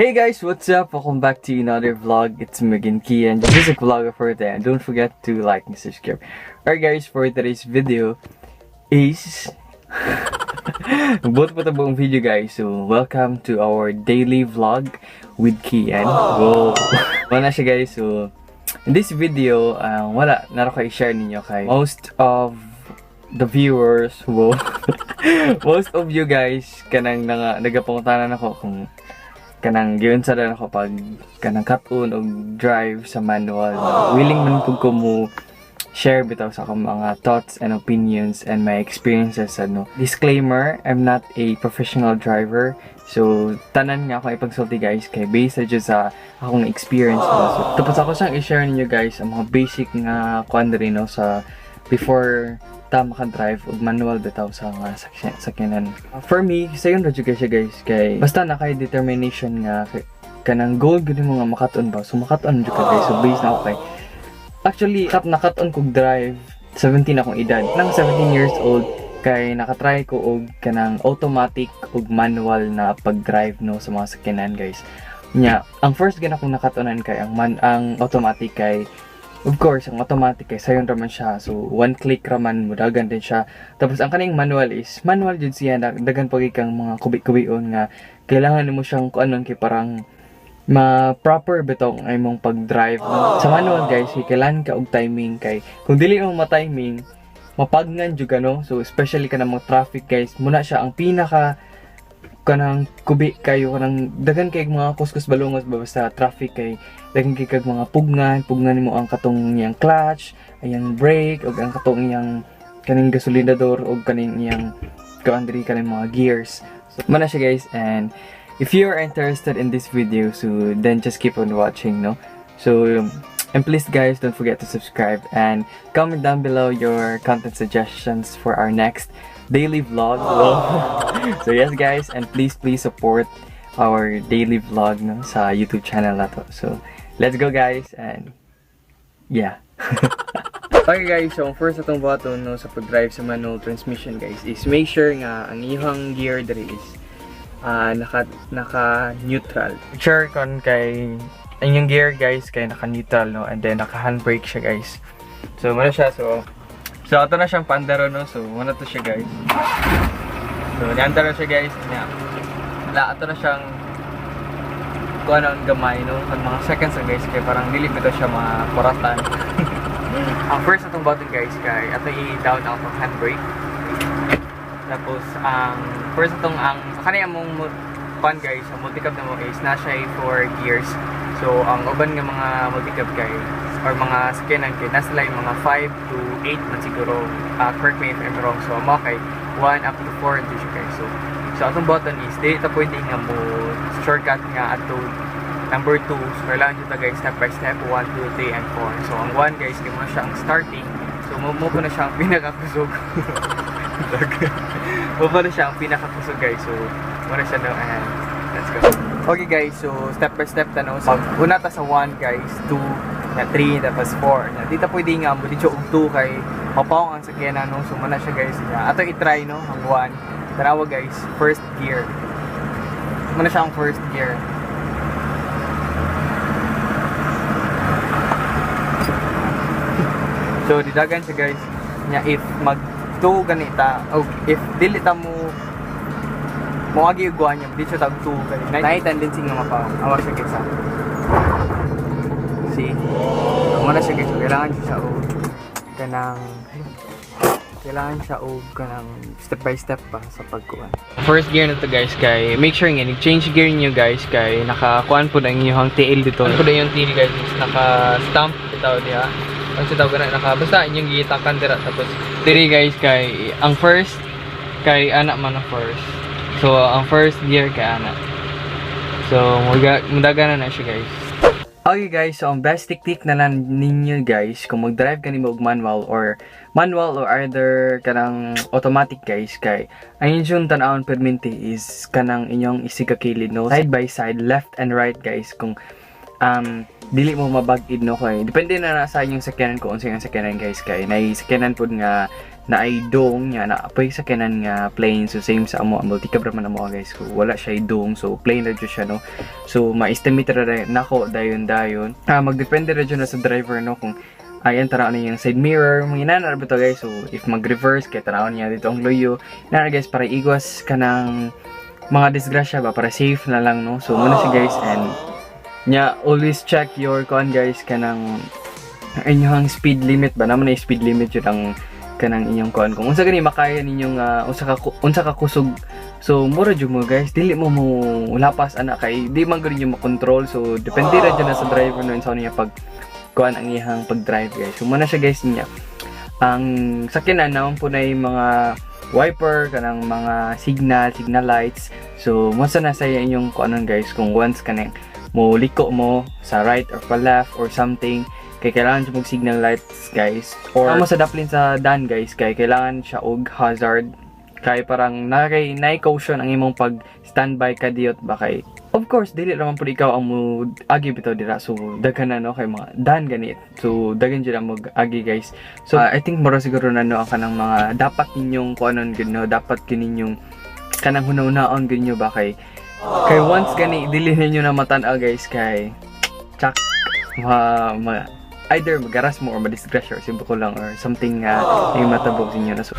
Hey guys, what's up? Welcome back to another vlog. It's me again, Kian, just a vlogger for today. And don't forget to like and subscribe. Alright guys, for today's video is buot pa buong video, guys. So, welcome to our daily vlog with Kian. Whoa. Wala siya, guys. So, in this video, wala, naro ko i-share ninyo kay most of the viewers, whoa, most of you guys, kanang nagapangutanan ako kung kanang giunsa na ako pag kanang kat-on og drive sa manual. Willing man pud ko mo share bitaw sa akong mga thoughts and opinions and my experiences, ano. Disclaimer, I'm not a professional driver. So, tanan nga ako ipagsulti, guys, kay based sa jud sa akong experience, no? So, tapos ako siyang i-share ninyo, guys, ang mga basic nga kuan diri, no, sa before ta maka-drive og manual bitaw sa nga sakyanan. For me, sayon ra jud kay siya, guys, kay basta na kay determination nga kanang goal gud mo nga makat-on ba. So makat-on jud ka, guys. So based na ako kay actually kat nakat-on kog drive 17 akong edad. Nang 17 years old kay nakatry ko og kanang automatic ug manual na pag-drive, no, sa mga sakyanan, guys. Nya, ang first gana akong nakat-onan kay ang automatic kay of course, ang automatic kay sayon raman siya. So, one click raman, mudagan din siya. Tapos, ang kaning manual is, manual jud siya, dagan pag kang mga kubi-kubion nga, kailangan mo siyang kuanon kay parang ma-proper bitong ay mong pag-drive, no? Sa manual, guys, kay kailangan ka og timing kay kung dili mo ma-timing, mapagnan jud ka, no? So, especially ka mga traffic, guys, muna siya ang pinaka kanang kubi kayo, kanang dagan kay mga kuskus balungos ba basta traffic kay dagan kay kag mga pugnan pugnan nimo ang katong iyang clutch, iyang brake ug ang katong iyang kaning gasolinador ug kaning iyang kuan diri, kaning mga gears. So mana siya, guys, and if you are interested in this video, so then just keep on watching, no? So and please, guys, don't forget to subscribe and comment down below your content suggestions for our next daily vlog. So yes, guys, and please, please support our daily vlog, no, sa YouTube channel na to. So let's go, guys, and yeah. Okay guys, so ang first atong button, no, sa pag-drive sa manual transmission, guys, is make sure nga ang iyong gear diri is naka neutral. Make sure kon kay ang inyong gear, guys, kay naka neutral, no, and then naka handbrake siya, guys. So muna siya, so ato na siyang pandaro, no. So muna to siya, guys. So niandar na siya, guys. Nya. Wala, ato na siyang kung ano ang gamay, no, kan mga seconds lang, guys, kay parang dili bitaw siya makuratan. Ang first atong button, guys, kay ato i-down ang atong handbrake. Tapos ang first atong ang kani among kuan, guys, ang multicab na mo is na siya 4 gears. So ang uban nga mga multicab kay or mga sakyanan kay nasa lang mga 5 to 8 man siguro. Correct me if I'm wrong. So amo kay 1 up to 4 di siya, guys. So atong button is dili ta pwede nga mo shortcut nga ato number 2. So kailangan jud ta, guys, step by step, 1, 2, 3 and 4. So ang 1, guys, kay mo na siya ang starting. So mo po na siya ang pinakakusog. Mo po na siya ang pinakakusog, guys. So mo na siya, no, and let's go. Okay guys, so step by step ta, no. So una ta sa 1, guys, 2, na 3, tapos 4. Na di ta pwede nga mo dito og 2 kay mapawong ang sakyanan, no. So mo na siya, guys. Ya. Ato i-try, no, ang 1. Tanawa, guys, first gear. Mo na siya ang first gear. So didagan siya, guys. Nya if mag 2 ganita o if dili ta mo mo agi og niya di siya tag 2 kay naay tendency nga mapawong. Awa siya, guys, ah. See? Mo na siya, guys. Kailangan siya og kanang step by step pa sa pagkuan. First gear na to, guys, kay make sure nga change gear niyo, guys, kay nakakuan po na ang inyong tail dito. Kuan po na yung tail, guys, is naka-stamp bitaw diha. Ang sa tawag na naka basta inyong gitakan dira, tapos diri, guys, kay ang first kay ana man ang first. So ang first gear kay ana. So mudaga na na siya, guys. Okay guys, so ang best technique na lang ninyo, guys, kung mag-drive ka nimo og manual or either kanang automatic, guys, kay ang inyong tan-awon permente is kanang inyong isigakilid, no, side by side, left and right, guys, kung dili mo mabag-id, no, kay depende na na sa inyong sakyanan kung unsa ang sakyanan, guys, kay nay sakyanan pod nga Na ay dong nya na pwede sa kanan nga plane. So same sa amo, multicab ra man amo, guys. So wala siya dong, so plane ra jud siya, no? So ma-estimate ra nako dayon dayon. Magdepende ra jud na sa driver, no, kung ayan tanaw niya yung side mirror, mga inana ra ba to, guys. So if mag-reverse kay tanaw niya dito ang luyo na, guys, para igwas kanang mga disgrasya ba, para safe na lang, no? So muna siya, guys. And nya always check your kuan, guys, kanang inyong speed limit ba naman na speed limit yun ang kanang inyong kuan, kung unsa gani makaya ninyong unsa ka kusog. So mura jud mo, guys, dili mo mo lapas ana kay di man gud ninyo makontrol. So depende ra jud na sa driver, no, sa niya pag kuan ang iyang pag-drive, guys. So muna siya, guys. Niya ang sakyanan naman po na yung mga wiper, kanang mga signal lights. So mo sa nasa inyong kuanon, guys, kung once kanang mo liko mo sa right or pa left or something, kay kailangan siya mag signal lights, guys, or mo sa daplin sa dan, guys, kay kailangan siya og hazard, kay parang nakay nay caution ang imong pag standby ka diyot ba, kay of course dili raman pud ikaw ang mo agi bitaw dira. So daghan na, no, kay mga dan ganit, so daghan jud ang mag agi, guys. So I think mura siguro na, no, ang kanang mga dapat ninyong kuanon gud, no, dapat gyud ninyong kanang hunahunaon gud niyo ba, kay once gani dili ninyo na matan-aw, guys, kay tsak ma either magaras mo or madisgrasya or simple ko lang or something nga yung matabog sa inyo na. So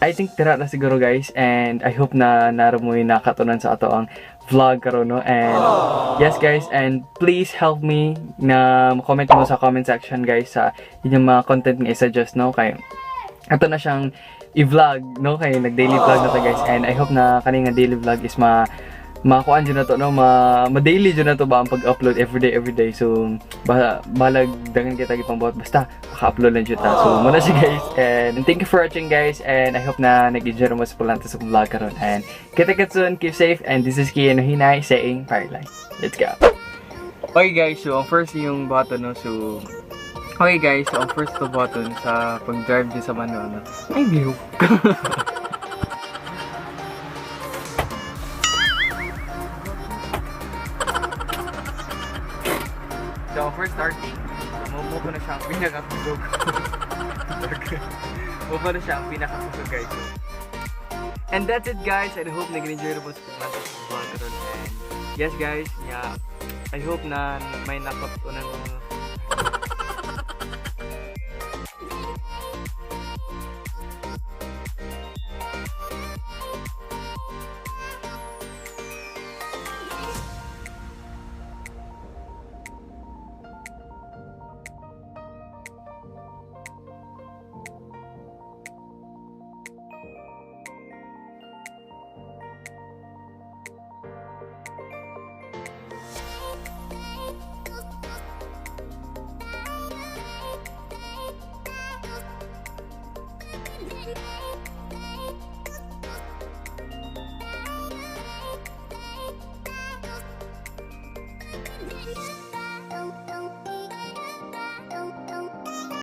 I think tira na siguro, guys, and I hope na naramoy nakatunan sa ato ang vlog karon, no? And yes, guys, and please help me na comment mo sa comment section, guys, sa inyong mga content nga i-suggest, no, kay ato na siyang i-vlog, no, kay nag daily vlog na to, guys. And I hope na kani nga daily vlog is ma makuan jud na to, no, ma daily jud na to ba ang pag-upload everyday everyday. So balag dangan kita gipangbuhat, basta maka-upload lang jud ta. So muna siya, guys, and thank you for watching, guys, and I hope na nag-enjoy mo sa pulanta sa vlog karon. And kita kita soon, keep safe, and this is Kian Hinay saying Fireline. Let's go. Okay guys, so ang first yung button, no? So okay guys, so ang first to button sa pag-drive din sa manual, no? Ay, view. So, first starting, mo na siya ang pinakakusog. Mo na siya ang pinakakusog, guys. So, and that's it, guys. I hope nag-enjoy na po sa pagmasa sa vlog karon. And yes guys, yeah, I hope na may nakatunan mo